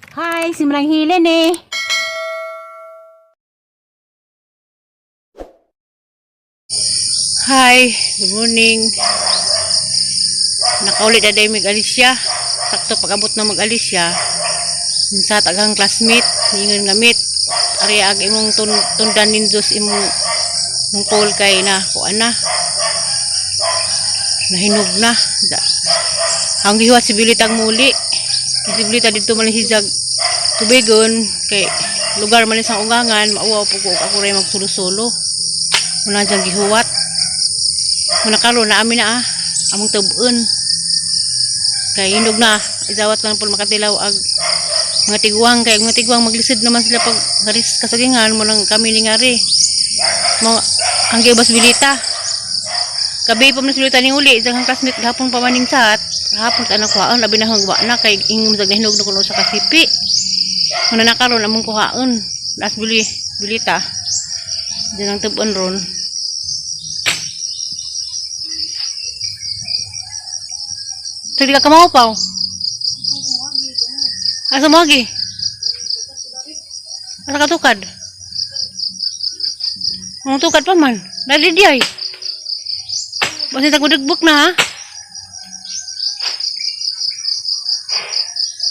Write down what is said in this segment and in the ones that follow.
Hi, si Manang Hilen eh. Hi, good morning. Nakaulit na dahil mag-Alicia. Sakto pag-abot na mag-Alicia. Sa tagang classmate, ningon nga mate. Ari ag imong tundan nindos imong mong call kay na kuan na. Nahinog na. Ang gihuwat si Bilitang muli. Si Bilita dito man hijag tubigon kay lugar man sa ungangan mauwaw po ko ako ray magsulo-sulo. Muna diyang gihuwat. Muna karon na amin na ah. Among tubon. Kay hinog na. Izawat lang po makatilaw ag mga tiguang kay mga tiguang maglisod naman sila pag haris kasagingan mo lang kami ni ngari. Mo ang gibas bilita. Gabi pa man sila ni uli isang classmate gahapon pa maning chat. Gahapon ka na kuhaon labi na hangwa na kay ingom sa hinog na kuno sa kasipi. Muna na karon among kuhaon. Last bili bilita. Diyan ang tubon ron. Sige ka kamao. Asa mo agi? Asa ka tukad? Ang tukad pa man. Dali di ay. Basta tagudagbok na ha.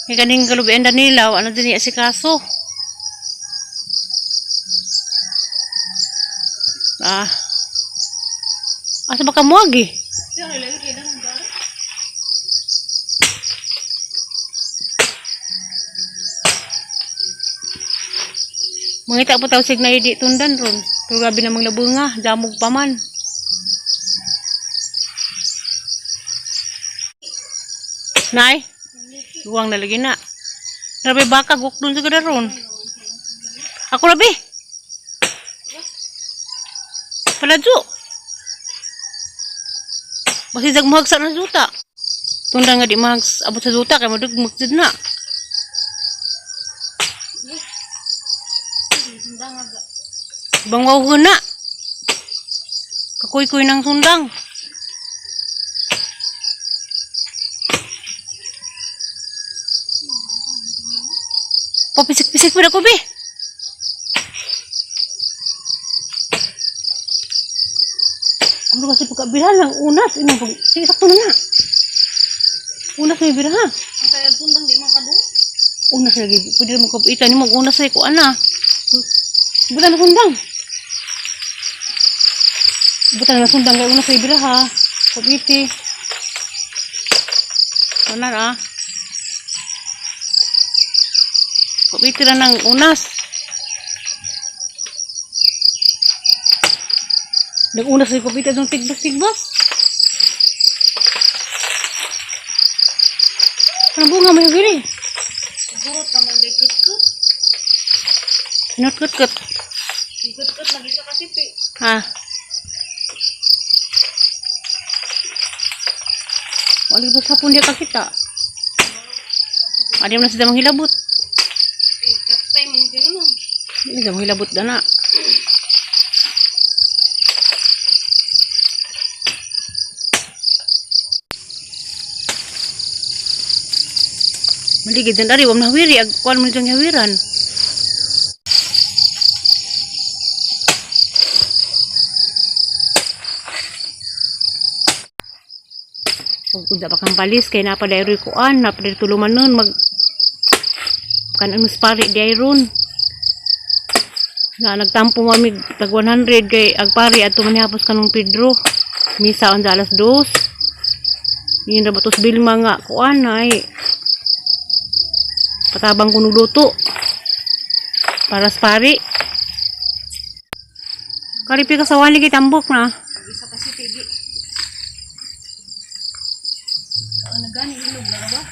Kay kaning kalubian Danila, ano din niya si kaso. Ah. Asa ba ka mo agi? Mangita po tao sig na idi tundan ron. Pero grabe namang labunga, damog pa man. Nay, luwang na lagi na. Grabe baka guk dun sa gada ron. Ako rabi. Paladyo. Basta mahagsa na juta. Tundan nga di mahags abot sa juta kay madugmag jud na. Bangwaw na. Kakuy-kuy ng sundang. Papisik-pisik pa na ko, be. Ano kasi pagkabihan lang, unas. Ino, pag, sige, sakto na na. Unas may bira, ha? Ang kaya sundang di man kadu. Unas lagi. Pwede mo kapitan mo, unas ay ko, ana. Buta na sundang. Buta na sundang kay unas ay bira, ha? Kapiti. Wala na, ah. Kapiti na ng unas. Nag-unas ay kapiti ng tigbas-tigbas. Ano bunga may gini? Nagurot naman day kutkut. Sinot-kut-kut. Kutkut lagi sa kasipi. Ha? Wala ko sa pundi pa kita. Adi mo na sila manghilabot. Eh, katay man sino no. Hindi sila manghilabot na na. Maligid na dari, wam na hawiri, ag kuan mo nitong hawiran. Kung pa kang balis, kay napadayroy kuan, napaday tuluman nun, mag kanang spari di ron. Na nagtampo mami tag 100 kay agpari adto man hapos kanong Pedro. Misa on alas 2. Yun ra batos Bilma nga kuan ay patabang kuno luto para sa pari. Karipi ka sa wali kay tambok na. Isa kasipi gi. Ano gani hinog na ba?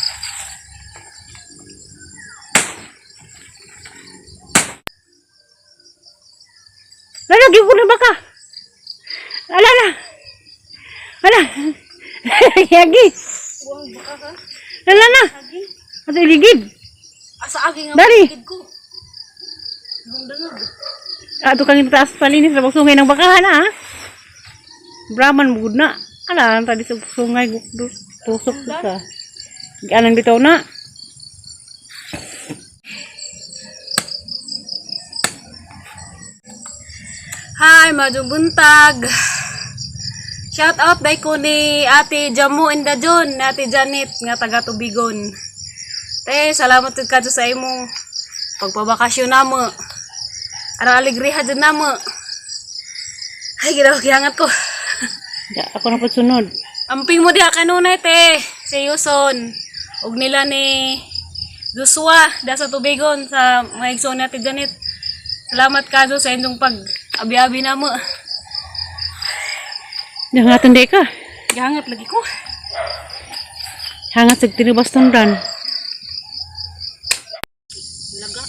Lala, gibo na baka. Ala na. Ala. Yagi. Buang baka ka. Lala na. Agi. Ato iligid. Asa agi nga Dari. bukid ko. Bung dangag. Ato kang taas palinis sa sungay ng bakahan ha. Brahman bugod na. Ala, ang tadi sa sungay gukdo. Tusok sa. Ganan bitaw na. Hi, maayong buntag. Shout out day ko ni Ate Jamu and John, Ate Janet nga taga Tubigon. Te, salamat jud kadto sa imong pagpabakasyon namo. Arang alegriha jud namo. Ay, ginawa gihangat ko. Da, ako na po sunod. Amping mo diha kanunay te, si Yuson. Ug nila ni Joshua da sa Tubigon sa mga igsoon ni Ate Janet. Salamat kadto sa inyong pag abi-abi namo. Nangatan di ka. Gihangat lagi ko. Hangat sa tinibas tundan. Laga.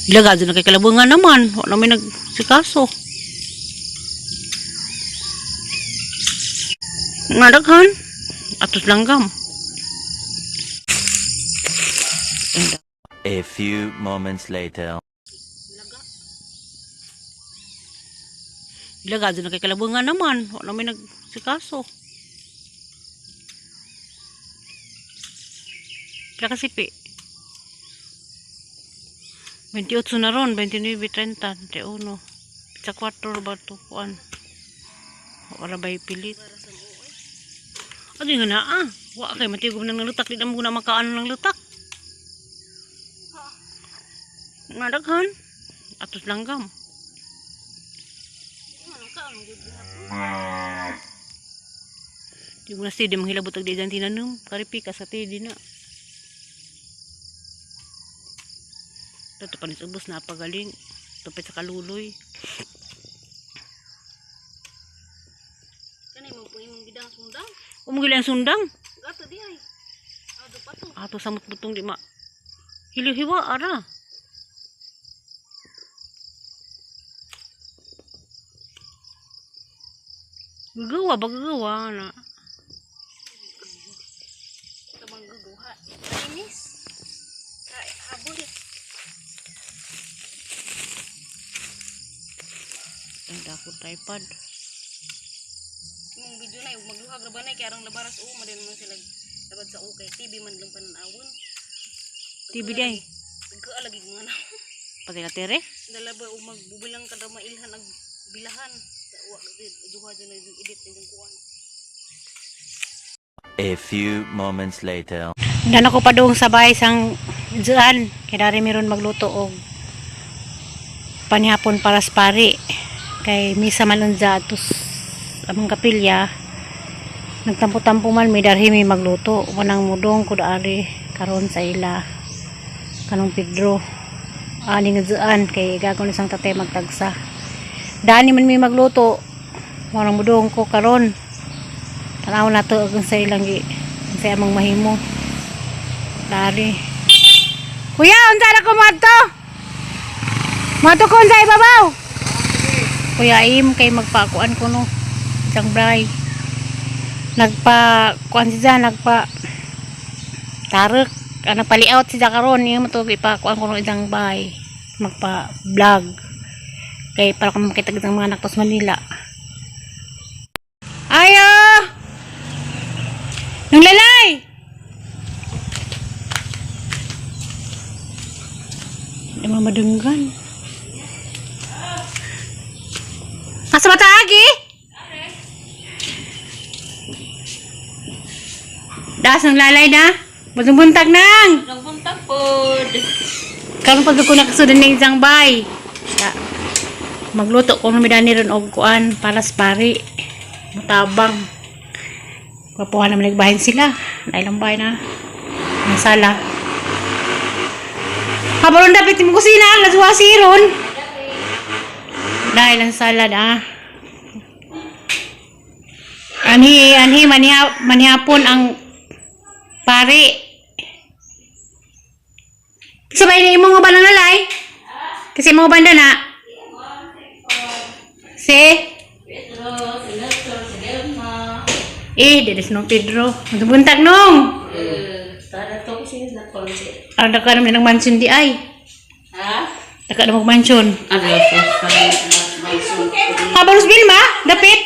Ilaga dyan na kay kalabungan naman. Wala may nagsikaso. Nadaghan. Atos langgam. A few moments later. Ilaga dyan na kay kalabungan naman. Wala may nagsikaso. Pila ka sipi? 28 na ron, 29, 30, 31. Sa 4 ba ito? Kuan. Wala ba'y pilit? Ano nga na ah? Wa kay matigom nang lutak, di na mo na makaano ng lutak. Nadaghan. Atos langgam. Di mo na si di manghilabot og di dyan tinanom. Karipi ka sa ti di na. Ito pa ni ubos na pagaling. Tupit sa kaluloy. Kanay mo pong imong gidang sundang. Umugila ang sundang. Gato di ay. Ado pa to. Ato samot butong di ma. Hiliw-hiwa ara. Gagawa ba gagawa na. Tabang guguha. Inis. Ay, habol. Ang dako tripod. Imong video na magluhag ra ba na kay arang labaras o madin man sila labad sa ukay TV man lang pananawon. TV day. Nagkaa lagi nga na. Pati ka tere. Dala ba o magbubilang kada mailhan ag bilahan. Wa duha dyan na edit inyong kuan. A few moments later. Dana ko pa doong sa bahay sang dyan. Kaya dari meron magluto og panihapon para sa pari. Kay misa man unja atos among kapilya. Nagtampo-tampo man mi darhi mi magluto. Wanang mudong ko daari karon sa ila. Kanong Pedro. Ani nga dyan kay gagawin isang tatay magtagsa. Dani man mi magluto. Wanang mudong ko karon. Tanaw na to ang sa ilang gi sa among mahimo. Dari. Kuya, unsa na ko moadto? Moadto ko unsa ibabaw? Kuya im kay magpakuan ko no. Isang bray. Nagpa kuan siya, nagpa tarek ano pali-out siya karon iyo mo to ipakuan ko no isang bay magpa vlog kay para ko makita ng mga anak to sa Manila. Ayo! Nang lalay! Hindi mo madunggan. Asa ba taagi? Das ng lalay na. Buntag nang. Nagbuntag pod. Karon pag ko nakasunod ng isang bay. Da. Magluto ko nung midani ron og kuan para sa pari. Mutabang. Kapuha naman nagbahin sila. Nailang bahay na. Ang sala. Habaron dapat mo kusina, lasuwa siron. Dahil ang salad ah. Anhi, anhi, maniha, manihapon ang pari. Sabay na imong uban ang lalay. Kasi imong uban na. Si? Eh, diris nung Pedro. Buntag nung. Ang daka naman ng mansion di ay. Ha? Daka na mag-mansion. Ano Habalos Vilma, dapit.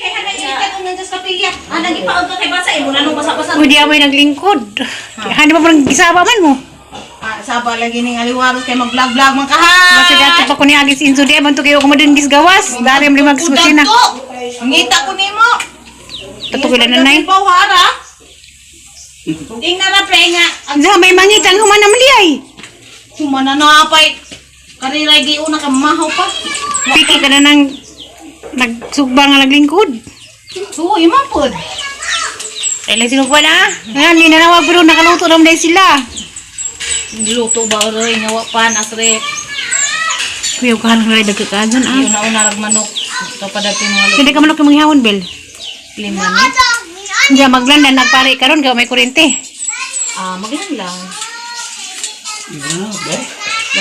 Ah, nagipaon ka kay basa imo na nung basa-basa. Uy, di amay naglingkod. Hani pa parang gisaba man mo. Ah, Saba lagi ning aliwaros kay mag-vlog-vlog man ka ha. Kasi dato pa ko ni Agis Inso di man to kayo kumadun gis gawas. Dari mo limag sa kusina. Ngita ko nimo. Tato kila nanay. Bawhara. Ing na pre nga. Ansa may mangitang human naman di ay. Humana na apay. Kariray gi una ka mahaw pa. Piki ka na nang nagsugba nga naglingkod. So, ima pod. Ay lang sinukuha na. Nga, ninanawag pero nakaluto naman dahil sila. Giluto ba oroy nga wa pan asre. Kuya, kahan ka rin nagkakagan ah. Una una rag manok. To padati mo Hindi ka manok yung manghihawon, Bel. lima ni. Hindi, maglandan, nagpare karon kaya may kurente. Ah, maglan lang.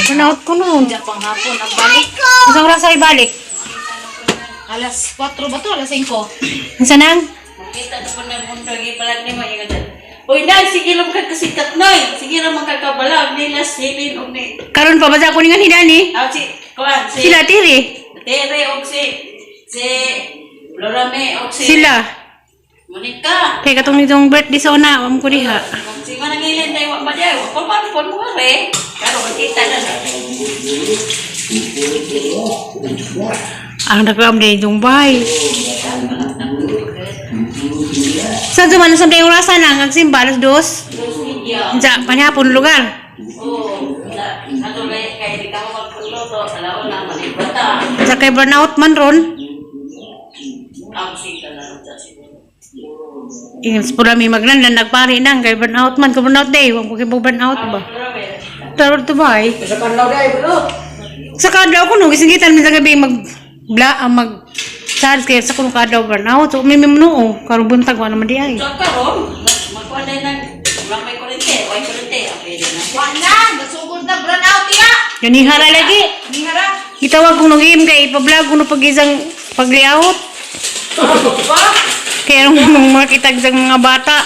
Burnout ko noon. Diya panghapon ang balik. Isang oras ay balik. Alas 4 ba to? Alas 5. Ang sanang? Kita na po na mundo, gipalag ni mo ingat. Uy, nay, sige lang ka kasikat, nay. Sige lang magkakabalag nila silin og ni. Karon pa ba sa kuningan ni Dani? Ah, si kuan si Sila, tiri. Tere og si Lorame og si Sila. Monica. Kaya katong nitong birthday sa una, am ko diha. Og si manangilin tayo wa ba diay. Wa pa man pon mo re. Karon makita na na. Ang nagkaam din itong bahay. Saan sa man sa tayong orasan na? Ang simba, 2:00? Media. Sa panihapon lugar. Oh, na ato re kay di ka mo magpuluto sa laon na malibata. Sa kay burnout man ron. Ang sige na lang sa siguro. Ingans po may maglandan, nagpari nang kay burnout man. Kung burnout day, huwag ko kay burnout ba? Lorame. Pero ito ba eh? Sa kanlaw day, bro. Sa kadlaw ko no, gisingitan minsan gabi mag bla ang mag charge kaya sa kuno kadlaw burnout. So may noo, karon buntag wa naman di ay. So karon, magkuan na ng wala may kurente, way kurente, ang pwede na. Wa na, nasugod na brand out ya. Ganihara lagi. Nihara. Gitawag ko nung im kay ipa-vlog ko no pag isang pag-layout. Kaya nung makita sa mga bata,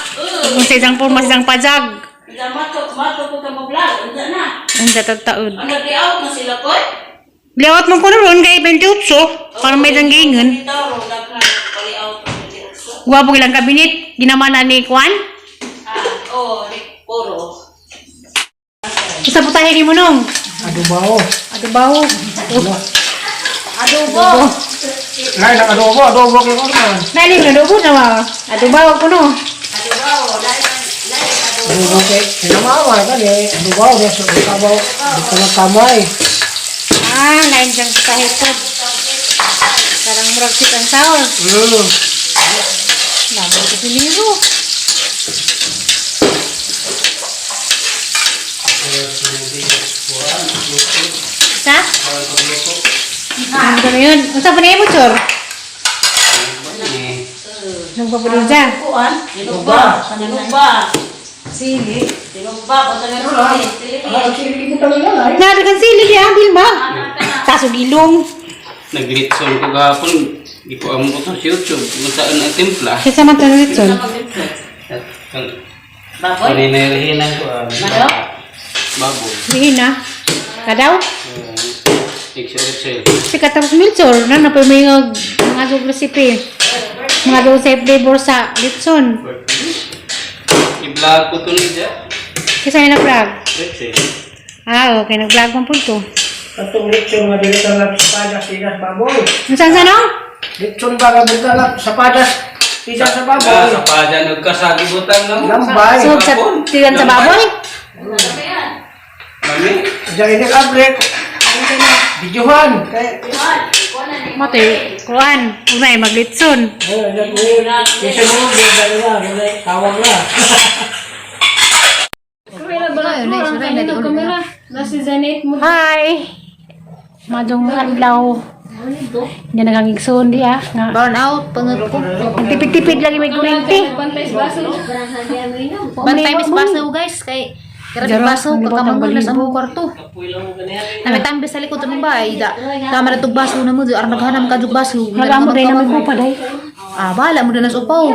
kung sa isang forma sa isang pajag. Unsa mato mato ko ka mo-vlog, unsa na? Ang tatataod. Ang nag-out na sila koy. Layout mo ko na ron kay 28 para may isang gingon. Bitaw ro daghan pali-out ang 28. Gwapo ilang kabinet, ginamana ni Kwan. Ah, oh, ni puro. Sa putahe ni mo nung. Adobo. Adobaw. Adobo. Nay, nang adobo, adobo kay ko man. Nalin na adobo na ba? Adobaw ko no. Adobo kay kinamawa kani, adobo na sa kabaw, dito na kamay. Ah, lain siyang putahe po. Parang murag sweet and sour. Lamo ko siniro. Sa? Ano na yun? Unsa pa na mo, Chor? Nagpapulo siya. Kuan, tinugba, tinugba. Sili, tinugba ko tanan sili. Ah, sili ko talaga ay. Nadagan sili niya, Bilma. Tasog ilong. Naglitson ko gahapon, di ko amo ko sa YouTube kung saan ang timpla. Kaysa man tayo litson. At kang Baboy. paninayrahinan ko ang Manok? baboy. Sige na. Kadaw? Excel, Excel. Si katapos milchor, na na may mga dog recipe. Mga dog sa flavor sa litson. I-vlog ko to niya. Kaysa may nag-vlog. Excel. Ah, okay. Nag-vlog man po ito. Katong lechon nga dili ka lang sa padas tigas baboy. Saan sa no? Lechon ba nga buta lang sa padas tigas sa Ah, baboy. sa padya nagkasagibutan na mo. Lambay. So, sa tigan sa baboy? Mami, Diyan ini abrek. Videohan kay Mate, kuan. Unay, maglitson. Ayun, diyan ko. Kaysa mo dali na, wala tawag na. Hi! Madong adlaw. Hindi nagangigsoon di ah. Nga. Burn out, pangat ko. Ang tipid-tipid lagi may kurente. Bantay mis baso guys kay grabe Jaro, baso ang libot ang kakamangulas balibo. ang buong kwarto. Namitambi sa likod ng bahay da. Tama na tug baso na mo di ar naghanam ka jug baso. Nagamo dahil naman ko pa day. Ah, bala mo na sa upaw.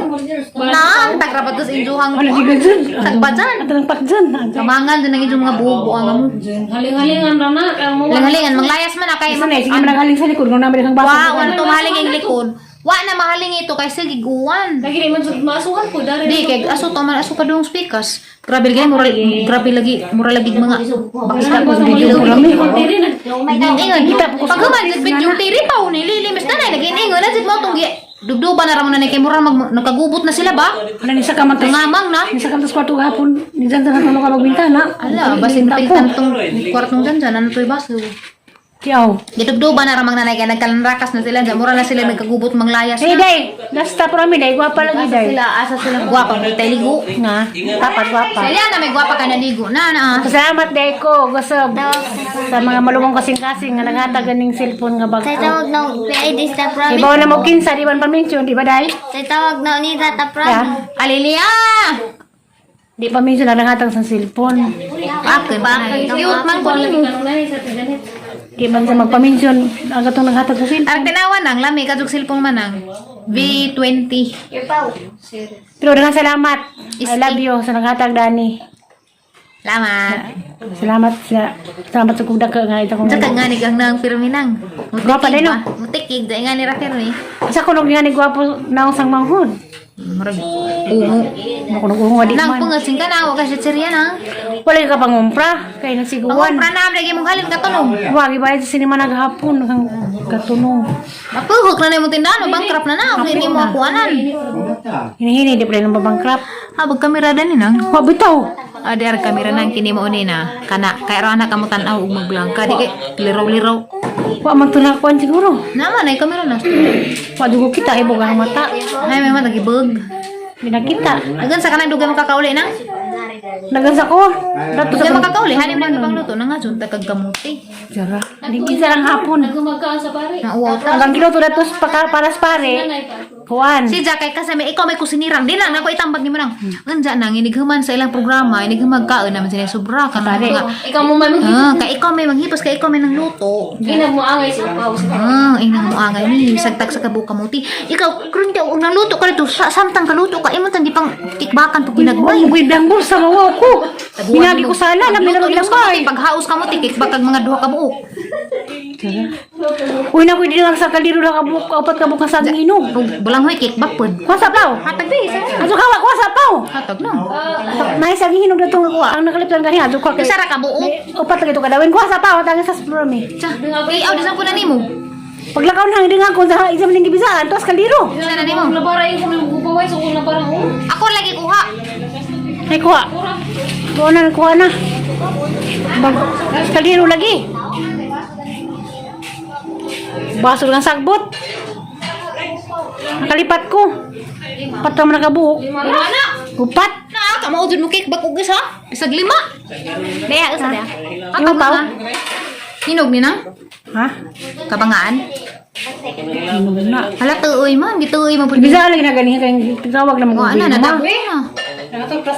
Na, tagrapat tas injuhang. Wala di ganyan. Tagbajan. At ang pakjan. Kamangan din ang inyong mga buo ang mo. Haling-halingan ra na kamo. Haling-halingan manglayas man na kay Isa na, sige managaling sa likod. Kung namin ang baso. Wow, ano to mahaling ang likod. Wa na mahaling ito kay sige guwan. Lagi naman sa masuhan ko dari. Di kay aso to man aso pa dong speakers. Grabe lagi mura, grabe lagi mura lagi mga bakita ko sa video. Ingon kita pag human nag-video tiri pa ni lili mas tanay nag-ingon na jud mo tong dugduba na ra mo na ni kay mura mag nagkagubot na sila ba? Wala ni sa kamantas. Ngamang na. Ni sa kamantas kwarto gahapon. Ni dyan sa ka magbintana. Ala, basin piltan tong kwartong dyan dyan, ano to'y baso. Tiyaw. Gidugduba na ramang nanay kay nagkalanrakas na sila dyan. Mura na sila nagkagubot manglayas Hey, na. day! Last stop rami, day. Gwapa lagi, Asa day. sila, asa sila gwapa may tayo ligo. Nga, dapat gwapa. Sila na may gwapa ka na ligo. Na na. ah. Salamat, day ko. Gusto sa mga malumong kasing-kasing nga naghatag ganing cellphone nga Sa bago. tawag na PID sa promise. Ibaw na mo kinsa, di man pa-mention, di ba, day? Sa tawag na unita ta Yeah. promise. Alilia! Di pa mention na naghatag sa cellphone. Bakit? Cute man ko nimo. Di man sa magpa-mention, ang katong naghatag sa cellphone. Ang tinawan nang lami kadug cellphone man ang V20. Pero daghang salamat. I Is love you sa naghatag, Dani. Salamat. Salamat sa salamat sa kong daka nga ito kong. Tsaka nga ni gang nang pirminang. Gwapa din, no? Mutikig dai nga ni Raquel ni. Sa kunog nga ni gwapo naong sang manghud. Murag ungo. Makunog ungo di Nang man. pungasin ka na, wa ka siya tsirya na. Wala ka pangumpra kay nasiguan. Pangumpra na lagi mong halin katunog. Wa gibayad sa sinema naghapon kang katunog. Mapuhok na na imong tindahan, bankrupt na na, hindi mo akuanan. Hinihini di pa rin ang babankrupt. Habag kamera dani nang. Wa bitaw. Ah, di ar kamera nang kini mo ni na. Kana kay ra na kamo tan-aw og magblanka di kay liraw-liraw. Wa man to nakuan siguro. Naman ay kamera na. Wa dugo kita ibog ang mata. Ay may mata gibog. Di nakita. Agan sa kanang dugay makakauli na. Nagansa ko. Dato Dugay sa makakauli hanim na pangluto na nga jud kag kamuti. Jara. Di kinsa lang hapon. Nagumagkaan sa pare. Na uwaw ta. Ang kilo to datos pa paras pare. Kuan. Si Jack kay kasama ikaw may kusinirang di lang nako itambag nimo nang. Unja nang inighuman sa ilang programa inighumag kaon naman sila sobra ka mga. Ikaw mo may Ah, kay ikaw may manghipos kay ikaw may nangluto. Ginag mo angay sa paus. Ah, inang mo angay ni sagtag sa kabuka muti. Ikaw karon ka og nangluto ka dito sa samtang kaluto ka imo tan di pang tikbakan pag ginagmay. Ay, bilang bulsa mawa ko. Binagi ko sala, labi na Pagluto ilang nimo sa bay. kamuti, paghaos ka mo tikbak kag mga duha ka buok. Uy, naku, hindi lang sa kaliro lang kabuk, apat kabuk ka sa inom. Ug bulanghoy kickback pod. Kuha sa paw. Hatag di sa. Ato kawa, kuha sa paw. Hatag no. May sa hinog na itong ang nakaliptan gani ato kuha kay. Isa ra ka buok. Upat lagi ito kadawin kuha sa paw tanga sa sperm. Tsa, ay aw di sa na nimo. Paglakaw na hindi nga kung sa isa man gibisaan tos kaliro. Sa na nimo. Nabara yung kung nagupaway so kung nabara ko. Ako lagi kuha. Ay kuha. Kuha na, kuha na. Bag, kaliro lagi. Baso lang sagbot. Nakalipat ko. Upat naman nakabuok. Lima na. Upat. Na ka mao jud mo kickback og isa. Bisag lima. Daya usa daya. Imo Hatag paw? na. Hinog ni nang Ha? kabangaan. Hinog na. Hala tuoy man, di tuoy man pud. Bisa lagi na gani kay tawag na mo. Wa na nadabo na.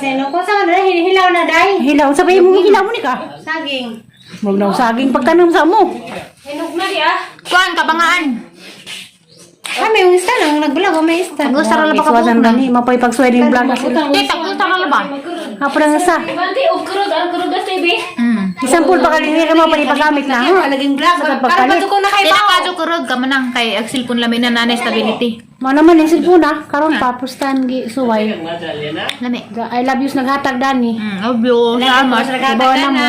Hilaw na day. Hilaw sa mo hilaw mo ni ka. Saging. Murag na saging pagtanom sa mo. Hinog na di ah. Kuan kabangaan. Ah, may ista lang nagbulag may ista. Tag-usa ra ba ka Isuwasan buok gani mapay pagswedeng vlog. Di tag-usa ra ba? Hapon ang isa. Banti og kurog ang kurog as TV. Isang pool pa kalini ka mo panipagamit na. Ha? Laging vlog. Sa Karon pa pagpalit. ko na kay Di na kadyo kurog ka manang kay ag cellphone lami na nanay stability. Mao naman yung cellphone ah. Karon pa pustan gi suway. Lami. I love yous naghatag dani. Obyo. Salamat. Ibaw na mo.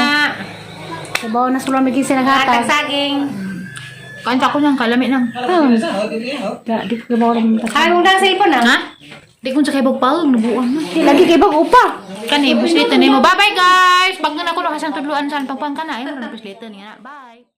Ibaw na sula may kinsa naghatag. Saging. Kuan sa ko nang kalami nang. Da di ko ibaw na. Ay, mong dang cellphone ah. Ha? Di ko sa kay bagpal nabuan na. Di lagi kay bago pa. Kani buslitan nimo. Bye bye guys. Pag na ko nakasang tudluan saan pagpang ka na ay mo na buslitan niya. Bye.